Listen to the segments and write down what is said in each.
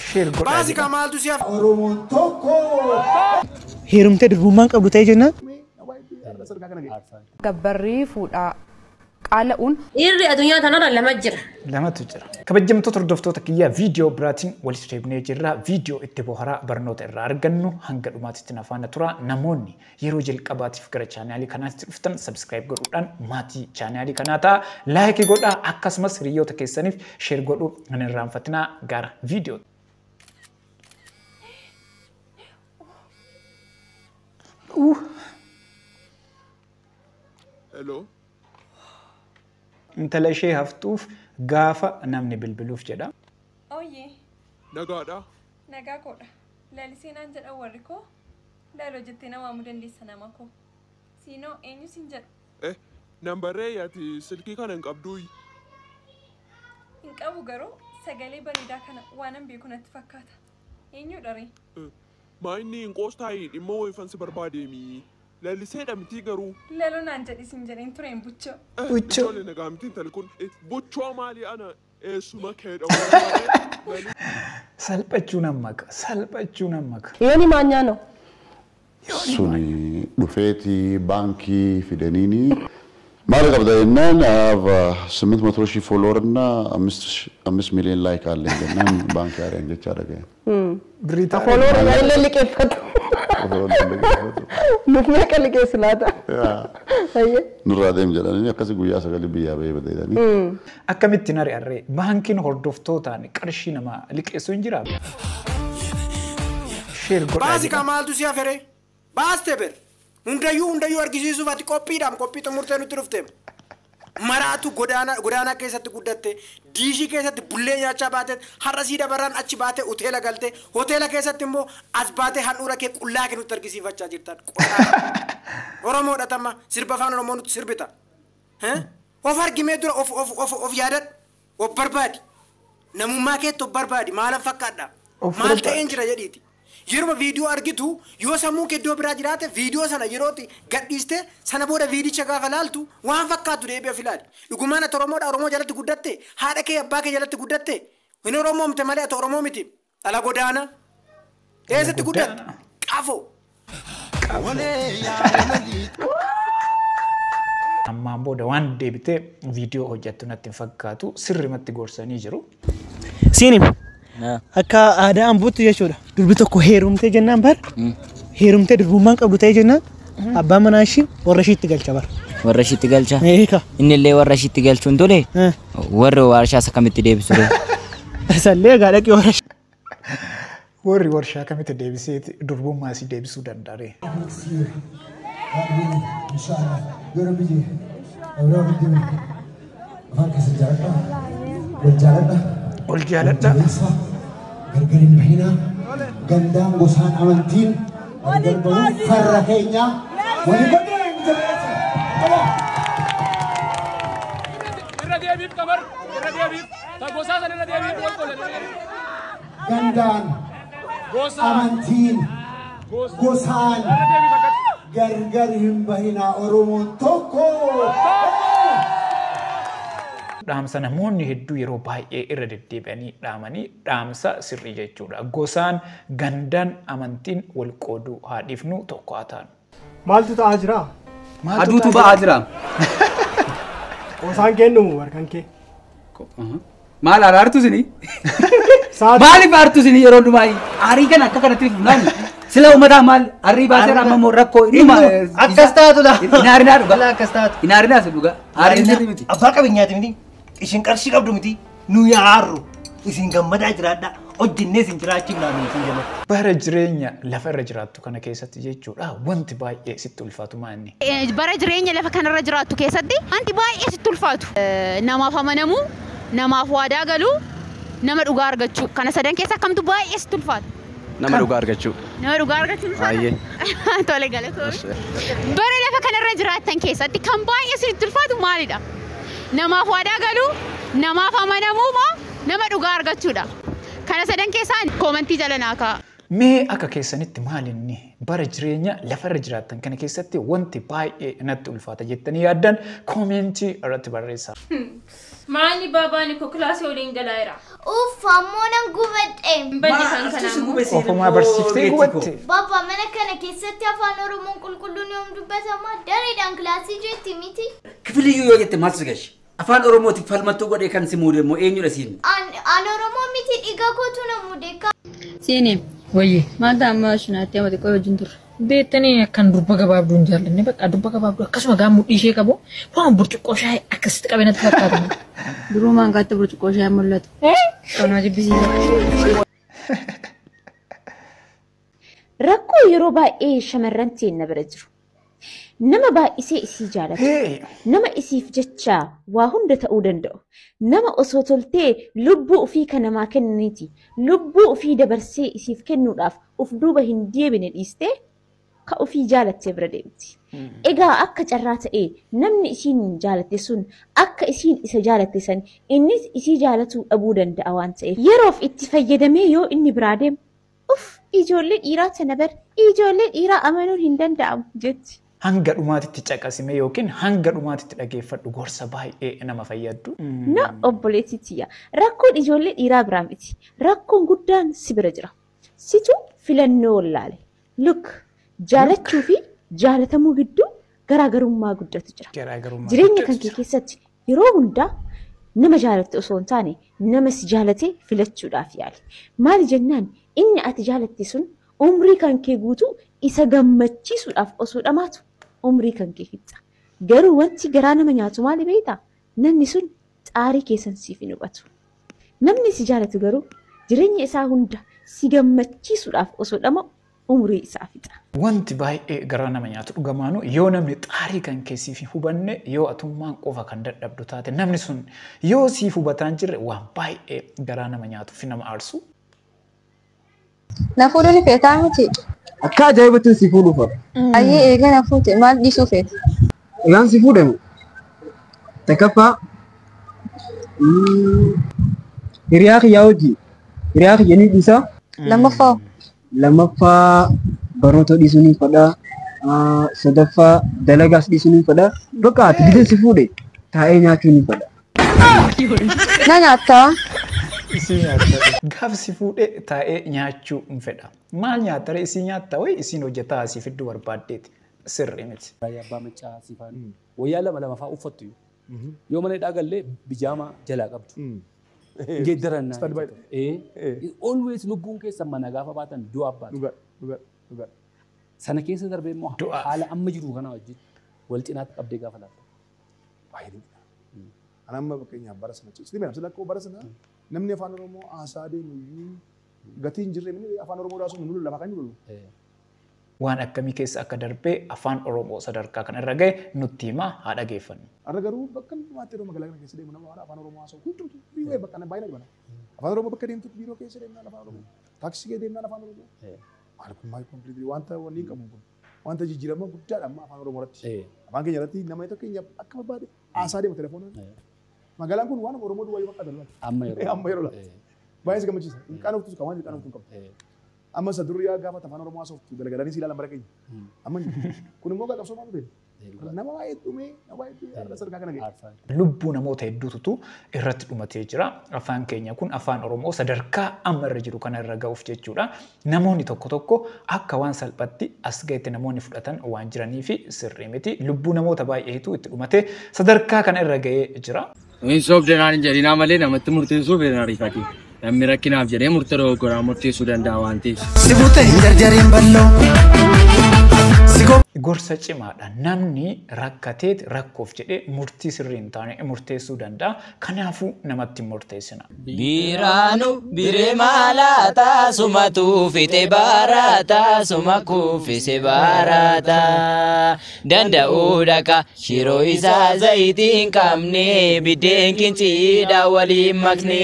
Share godhaa. Baasi kaa maaltu si hafe? Oromoon tokko. Heerumtee durbummaan qabdu ta'e jennaan. Gabbarrii fuudhaa qaala'uun. Dhiirri addunyaa tanarra lama jira. Lamatu jira. Kabajamtoota hordoftoota kiyyaa viidiyoo biraatiin walitti deebinee jirra. Viidiyoo itti bohaaraa barnoota irraa argannu hanga dhumaatitti na faana tura. Namoonni yeroo jalqabaatiif gara chaanaalii kanaatti dhuftan subscribe godhuudhaan maatii chaanaalii kanaa ta'a. Like godhaa akkasumas hiriyoota keessaniif share godhuu hin irraanfatinaa gara viidiyoo. Hello. Intala ishee haftuuf gaafa namni bilbiluuf jedha. Ooyyee. Nagaadha. Nagaa koodha. Lalisee naan jedhan warri koo. Laaloo jettee na waamuu dandeessa nama koo. Siinoo eenyu siin jedhu? Nan barree ati silkii kana hin qabduu. Hin qabu garuu sagalee bareedaa kana waanan beeku natti fakkaata. Eenyudha ree? Maa inni hin qoostaayi dhimma wayifansi barbaadeemi. Laliseedha miti garuu. Laloo naan jedhi siin jedheen tureen buchoo. Buchoo. Tole nagaa miti intalli kun buchoo maali ana eessuma keedha. Salphachuu nan maka. Salphachuu nan maka. Yooni maanyaa no. Suni dhufeeti baankii fidaniini maal qabda jennaan 800 ሺህ follower እና 5 ሚሊዮን like አለኝ jennaan baankii ari'an jechaa dhaga'e. Birrii ta'a. Follower illee liqeeffatu. Nuuf meeqa liqeessu laata? Nurraa deem jedhanii akkasi guyyaa sagalii biyyaa bahee badeedanii. Akkamittiin ari'arree baankiin hordoftootaan qarshii namaa liqeessu hin jiraa? Share godhaa. Baasi kaa maaltu si hafe ree? Baaste ber. Hundayyuu argisiisuuf ati qophiidhaam qophii xumurtee nutti dhufte. Maraatu godaanaa keessatti guddatte, diishii keessatti bullee nyaachaa baate, har'a sii dabarraan achi baate hoteela galte, hoteela keessatti immoo as baate handhuura kee qullaa kee nutti argisiifachaa jirtan. Oromoodha tamma sirba afaan Oromoo nutti sirbita. Of argimee dura of yaadadhu, of barbaadi. Namummaa keetti of barbaadi, maalan fakkaadha? Maal ta'een jira jedhiiti. Yeruma viidiyoo argitu yoo sammuu kee iddoo biraa jiraate viidiyoo sana yerootti gadhiiste sana booda viidicha gaafa laaltu waan fakkaatu deebi'ee of ilaali. Dhugumaan ati Oromoodha Oromoo jalatti guddatte haadha kee abbaa kee jalatti guddatte hin Oromoomte malee ati Oromoo miti. Dhala godaana. Eessatti guddatte? Qafoo. Ammaan booda waan deebitee viidiyoo hojjettu natti hin fakkaatu sirrimatti gorsanii jiru. Siinim. Akka aadaa Ambootti jechuudha. Durbi tokko heerumtee jennaan bar. Heerumtee durbummaan qabdu ta'e jennaan abbaan manaa ishii warra ishiitti galcha bar. Warra ishiitti galcha? Eeka. Inni illee warra ishiitti galchuun tole warri warshaa isa kamitti deebisu ree? Isallee egaa dhaqii warra ishii. Warri warshaa kamitti deebisee durbummaa isii deebisuu danda'a ree? Ol jaaladha. Gargar hin bahinaa. Gandaan gosaan amantiin gargar bahuun farra keenya. Walii godhee hin jabeessa. Irra deebiif qamar, irra deebiif. Ta gosaa sana irra deebiif wal qola. Gandaan amantiin gosaan gargar hin bahinaa Oromoon tokko. Dhaamsa namoonni hedduu yeroo baay'ee irra deddeebi'anii dhaamanii dhaamsa sirrii jechuudha. Gosaan gandaan amantiin wal qooduu haa dhiifnu tokko haa taanu. Maaltu ta'aa jira? Aduutu ba'aa jira. Qosaan kennumu harkaan kee. Maal aartu isinii? Maaliif aartu isinii yeroo hundumaa? Aarii kana akka kanatti funaannu. Sila uummataa maal arrii baasee amma immoo rakkoo innuma. Akkas taatudha. Hin aarinaa dhugaa. Akkas taatu. Hin aarinaa si dhugaa. Aariin sirrii miti. Abbaa qabeenyaati miti. Isin qarshii qabdu miti. Nu yaarru. Isin gammadaa jiraadha. Hojjennee isin jiraachifnaa nuti jedha. Bara jireenya lafa irra jiraattu kana keessatti jechuudha wanti baay'ee sitti ulfaatu maanni. Bara jireenya lafa kanarra jiraattu keessatti wanti baay'ee sitti ulfaatu. Namaaf amanamuu, namaaf waadaa galuu, nama dhugaa argachuu. Kana sadan keessa akkamtu baay'ee sitti ulfaata? Nama dhugaa argachuu. Nama dhugaa argachuu ulfaata? Baay'ee. Tole galatoomii. Bara lafa kanarra jiraattan keessatti kan baay'ee sitti ulfaatu maalidha? Namaaf waadaa galuu, namaaf amanamuu moo nama dhugaa argachuudha? Kana sadan keessaa koomantii jala naa kaa'a. Mee akka keessanitti maalinni bara jireenya lafarra jiraattan kana keessatti wanti baay'ee natti ulfaata jettanii yaaddan koomentii irratti barreessaa. Maani baabaan koo kilaasii waliin galaa jira. Uff, ammoo nan gubadhe. Baddi kan kanaa. Ofumaa barsiiftee gubatte. Baaba, mana kana keessatti afaan Oromoon qulqulluun yoom dubbatama? Dareedhaan kilaasii jetti miti. Kifiliyyuu yoo jette maaltu si gashi? Afaan Oromootiif falmattuu godhee kan si muude immoo eenyudha siin? An Oromoo miti, dhiiga kootu na muude. Seenee. Wayye. Maal ta'a amma shinaatti amma xiqqoo wajjin turre. Beektanii akkan durba gabaabduu hin jaallanne, bakka durba gabaabduu akkasuma gaa mudhii ishee qabu waan burcuqqoo shaayii akkasitti qabee natti fakkaata. Durumaan gaatti burcuqqoo shaayii mul'atu. Kanaa jibbisiisa. Rakkoo yeroo baay'ee shamarran teenna bira jiru. Nama baay'isee isii jaalatu. Nama isiif jecha waa hunda ta'uu danda'u. Nama osoo toltee lubbuu ofii kan namaa kennaniiti. Lubbuu ofii dabarsee isiif kennuudhaaf of duuba hin deebine dhiistee ka ofii jaalattee bira deemti. Egaa akka carraa ta'ee namni isiin jaalatte sun akka isiin isa jaalatte san innis isii jaalatuu dhabuu danda'a waan ta'eef yeroof itti fayyadamee yoo inni biraa deemu, "Uff, ijoollee dhiiraa tana bar, ijoollee dhiiraa amanuun hin danda'amu," jetti. Hanga dhumaatitti caqasime yookiin hanga dhumaatitti dhageeffadhu, gorsa baay'ee nama fayyaddu. Na obboleettii tiyya, rakkoon ijoollee dhiiraa biraa miti. Rakkoon guddaan si bira jira. Situ filannoo wallaale. Look, jaalachuu fi jaalatamuu gidduu garaagarummaa guddatu jira. Garaagarummaa Jireenya kan kee keessatti yeroo hundaa nama jaalatte osoo hin taane nama si jaalate filachuudhaaf yaali. Maali jennaan, inni ati jaalatte sun umrii kan kee guutuu isa gammachiisuudhaaf osoo dhamaatu umrii kan kee fixa. Garuu wanti garaa nama nyaatu maali beektaa? Namni sun xaarii keessan siif hin hubatu. Namni si jaalatu garuu jireenya isaa hunda si gammachiisuudhaaf osoo dhama'u umrii isaa fixa. Wanti baay'ee garaa nama nyaatu dhugamaanu yoo namni xaarii kan kee siif hin hubanne, yoo atummaan qofa kan dadhabdu taate, namni sun yoo siif hubataan jirre, waan baay'ee garaa nama nyaatu fi nama aarsu. Na fuudhuu ni feetaa miti? Akka ajaa'ibatti si fuudhuuf. Ayyee, eega na fuute maal dhiisuu feete? Egaan si fuudhamu. Takkaffaa, hiriyaa kiyyaa wajjin hiriyaa kiyya ni dhiisa. Lammaffaa? Lammaffaa, barnoota dhiisuu ni fedha. Sadaffaa, dalagaas dhiisuu ni fedha. Bakka ati gidee si fuudhe taa'ee nyaachuu ni fedha. Na nyaattaa? Isii nyaatta. Gaaf si fuudhee taa'ee nyaachuu hin fedha. Maal nyaatta ree? Isii nyaatta wayi isiin hojjetaa asii fidduu barbaaddeeti. Sirrii miti. Raayyaa abbaa macaa siifaan wayyaa lama lama fa'aa uffattu. Yoo mana hidhaa gallee bijaamaa jalaa qabdu. Geeddarannaa. Always lubbuun keessan mana gaafa baatan du'a abbaatu. Sana keessa darbee immoo haala amma jiru kana wajjin wal cinaatti qabdee gaafa laattu. Baay'ee dinqidha. Ani amma fakkeenyaaf bara sana sitti beekna lakkoo bara sana namni afaan Oromoo haasaa deemu iyyuu gatii hin jirre, inni afaan Oromoo raasuun nu lafa kan jiru. Waan akkamii keessa akka darbee afaan Oromoo sadarkaa kana irra gahe nutti himaa, haa dhageeffannu. Har'a garuu bakka hundumaatti yeroo magaalaa kana keessa deemu nama waan afaan Oromoo haasa'u hundumtu biiroo bakka baay'ee dhibana. Afaan Oromoo bakka deemtu, biiroo keessa deemnaan afaan Oromoo, taaksii keessa deemnaan afaan Oromoo. Maal kun, maal completely wanta wanni hin qabu kun, wanta jijjiirama guddaadha amma afaan Oromoo irratti. Afaan keenya irratti nama tokko akka barbaade haasaa deema telefoonaan. Magaalaan kun waan Oromoo duwwaa yoo fakkaata. Amma yeroo. Amma yeroo laata. Baay'ee si gammachiisa. Hin qaanoftus kan waan hin qaanoftu hin qabdu. Amma isa durii gaafa afaan Oromoo haasoftu galagalanii si ilaalan bara keenya. Amma kun immoo qabsoo maal dhufee? Nama baay'ee dhumee, nama baay'ee dhumee har'a sadarkaa kana ga'e. Lubbuu namoota hedduutu irratti dhumatee jira. Afaan keenya kun afaan Oromoo sadarkaa amma irra jiru kana irra ga'uuf jechuudha. Namoonni tokko tokko akka waan salphatti as ga'etti namoonni fudhatan waan jiranii fi sirrii miti. Lubbuu namoota baay'eetu itti dhumatee sadarkaa kana irra ga'ee jira. Hin soobdanaan hin jedhinaa malee namatti murteessuuf hin ariifati. Namni rakkinaaf jedhee murtee dogoggoraa murteessuu danda'a waan ta'eef. Si bute hin jarjariin balloo. Gorsa cimaadha. Namni rakkateet rakkoof jedhee murtii sirrii hin taane murteessuu danda'a. Kanaafuu namatti hin murteessina. Biraanu biree maalaataa sumatu fixe baaraataa suma kuffise baaraataa danda'uu dhaqa shiroo isaa zayitii hin qabne biddeen kinciidha waliin makne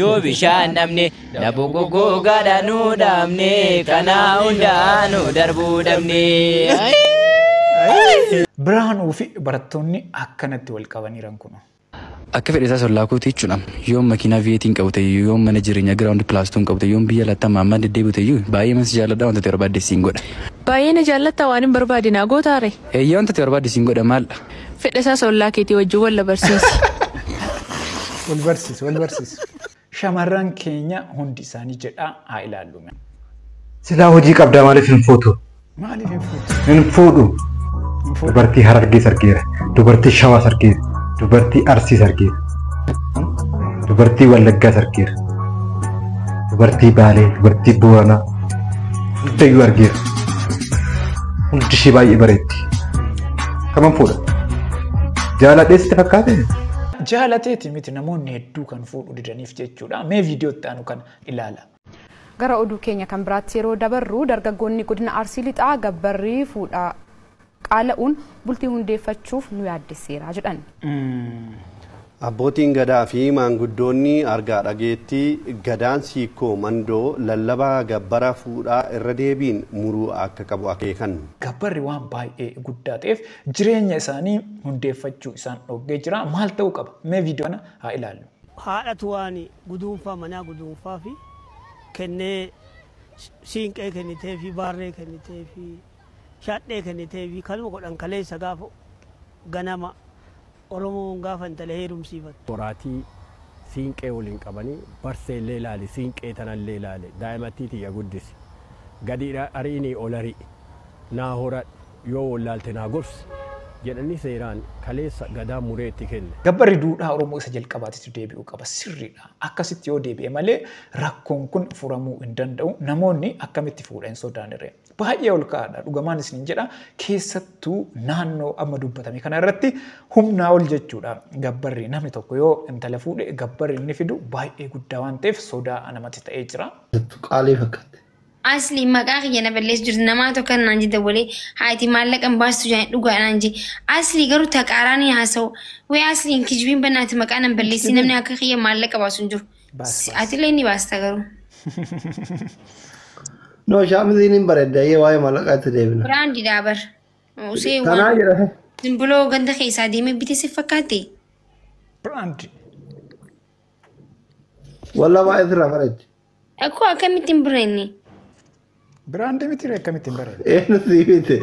yoo bishaan dhabne dhaboo goggoogaadha nuu dhaabne kanaa hundaa nu darbuu dhabne. Biraanuu fi barattoonni akkanatti wal qabaniiran kun. Akka fedhe isaa sollaa kooti jechuudha. Yoon makiinaa V8 qabu ta'e, yoon mana jireenyaa ground plus 2 qabu ta'e, yoon biyya lattamaa ammaa deddeebi'u ta'e, baay'ee man si jaalladha, wanta ta'e barbaadde siin godha. Baay'ee na jaallatta, waan hin barbaade naa gootaare. Eeyyee, wanta ta'e barbaadde siin godha, maal? Fedha isaa sollaa keetii wajjin wal barsiisi. Wal barsiisu, wal barsiisu. Shamarran keenya hundi isaanii jedhaa haa ilaallu. Silaa hojii qabdaa maaliif hin fuutu? Maaliif hin fuutu? Hin fuudhu. Dubartii Harargees argeera. Dubartii Shawaas argeera. Dubartii Arsiis argeera. Dubartii Wallaggaas argeera. Dubartii Baalee, dubartii Booranaa hundayyuu argeera. Hundi ishee baay'ee bareeddi. Kaman fuudha? Jaaladhee sitti fakkaate? Jaalateeti miti namoonni hedduu kan fuudhu didaniif jechuudha. Mee viidiyoo itti aanu kana ilaala. Gara oduu keenya kan biraatti yeroo dabarru dargaggoonni godina Arsii Lixaa gabbarrii fuudhaa qaala'uun bultii hundeeffachuuf nu yaaddesseera jedhan. Abbootiin gadaa fi maanguddoonni argaa dhageetti gadaan siikoo mandoo lallabaa gabbara fuudhaa irra deebiin muruu akka qabu akeekan. Gabbarri waan baay'ee guddaa ta'eef jireenya isaanii hundeeffachuu isaan dhoggee jira. Maal ta'uu qaba? Mee viidiyoo kana haa ilaallu. Haadhatu waan guduunfaa manaa guduunfaa fi kennee siinqee kennitee fi baarree kennitee fi shaadhee kennitee fi kanuma godhan kaleessa gaafa ganama Oromoon gaafa intala heerumsiifatu. Boraatii siinqee waliin qabanii barsee illee ilaali siinqee tanallee ilaali daa'imattii tiyya guddisi gadi ariinii ol ari'i naa horadhu yoo wallaalte naa gorsi jedhanii seeraan kaleessa gadaa muree itti kenne. Gabbarri duudhaa Oromoo isa jalqabaatitti deebi'uu qaba sirriidha. Akkasitti yoo deebi'e malee rakkoon kun furamuu hin danda'u. Namoonni akkamitti fuudha hin sodaanirre. Baay'ee ol ka'aadha. Dhugamaan isiniin jedha keessattuu naannoo amma dubbatame kana irratti humnaa ol jechuudha. Gabbarri namni tokko yoo intala fuudhe gabbarri inni fidu baay'ee guddaa waan ta'eef sodaa namatti ta'ee jira. Qaalii fakkaate. Asli maqaa kiyya na balleessu jirti namaa tokko naan jedhe walee haati maallaqa hin baastu jedhanii dhugaa naan jedhe. Asli garuu taqaaraan haasa'u. Wee asli hin kijibiin bannaati maqaa nan balleessi namni akka kiyya maallaqa baasu hin jiru. Atillee ni baasta garuu. No, shaamiziin hin bareedda. Ayyee waa'ee maallaqaa itti deebina. Biraandi daabar. Usee Tanaa waan jedha. simbuloo ganda keessaa deemee bite si fakkaate. Biraandi. Walla baay'ee sirraa bareeddi. Akkoo akkamitti hin bireenni? Biraandii miti akkamitti hin bareeddu? Eenyu sii bite?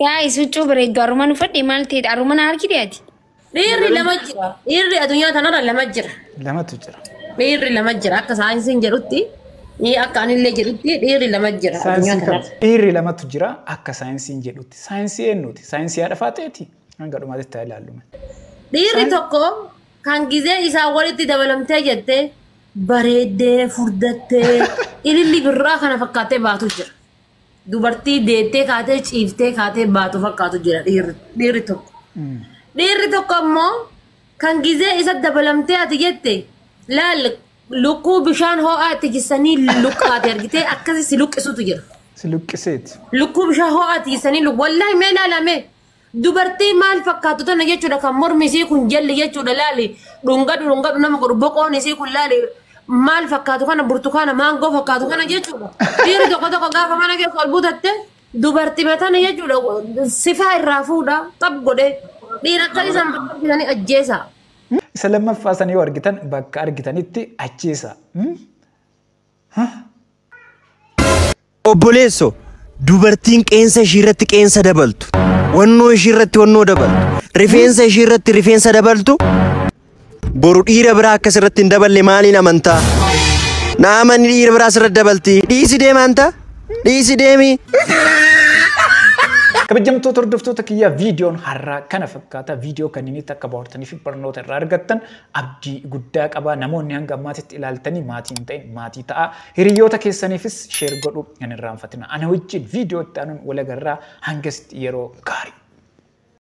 Yaa huccuu bareeddu haruma nu fadhe maal ta'edha haruma na harkite ati. Dhiirri lama jira. Dhiirri addunyaa tanarra lama jira. Lamatu jira. Dhiirri lama jira. Akka saayinsiin jedhutti, akka anillee jedhutti dhiirri lama jira addunyaa tanarra. Dhiirri lamatu jira akka saayinsiin jedhutti. Saayinsii eenyuti? Saayinsii haadha faaxeeti? Hanga dhumaatti taa ilaallu. Dhiirri tokko kan gizee isaa walitti dabalamtee jettee bareeddee furdattee ililli birraa kana fakkaattee baatu jira. Dubartii deettee kaatee ciiftee kaatee baatu fakkaatu jira dhiirri tokko. Dhiirri tokko ammoo kan gizee isa dabalamtee ati jette laal lukkuu bishaan ho'aa itti jissanii luqqaate argitee akkasi si luqqisutu jira. Si luqqiseeti. Lukkuu bishaan ho'aa itti jissanii wallaahi mee laalame dubartii maal fakkaatu tana jechuudha kan mormi isii kun jalli jechuudha laali dhungadhu dhungadhu nama godhu boqoon isii kun laali maal fakkaatu kana burtukaana maangoo fakkaatu kana jechuudha. Dhiirri tokko tokko gaafa mana keessa ol butatte dubartii matana jechuudha sifaa irraa fuudha xab godhee dhiira akka isaan bakka ajjeesa. Isa lammaffaa sana yoo argitan bakka argitanitti ajjeesa. Obboleesso dubartiin qeensa ishii irratti qeensa dabaltu, wannoo ishii irratti wannoo dabaltu, rifeensa ishii irratti rifeensa dabaltu, boru dhiira biraa akkas irratti hin daballe maaliin amantaa? Na amani dhiira biraa asirratti dabalti. Dhiisi deema anta? Dhiisi deemi. Kabajamtoota hordoftoota kiyyaa viidiyoon har'aa kana fakkaata. Viidiyoo kanneen akka bohaartanii fi barnoota irraa argattan abdii guddaa qaba. Namoonni hanga ammaatitti ilaaltanii maatii hin ta'in maatii ta'a. Hiriyoota keessaniifis sheer godhuu hin irraanfatina. Ana wajjin viidiyoo itti aanuun wal agarraa hangasitti yeroo gaarii.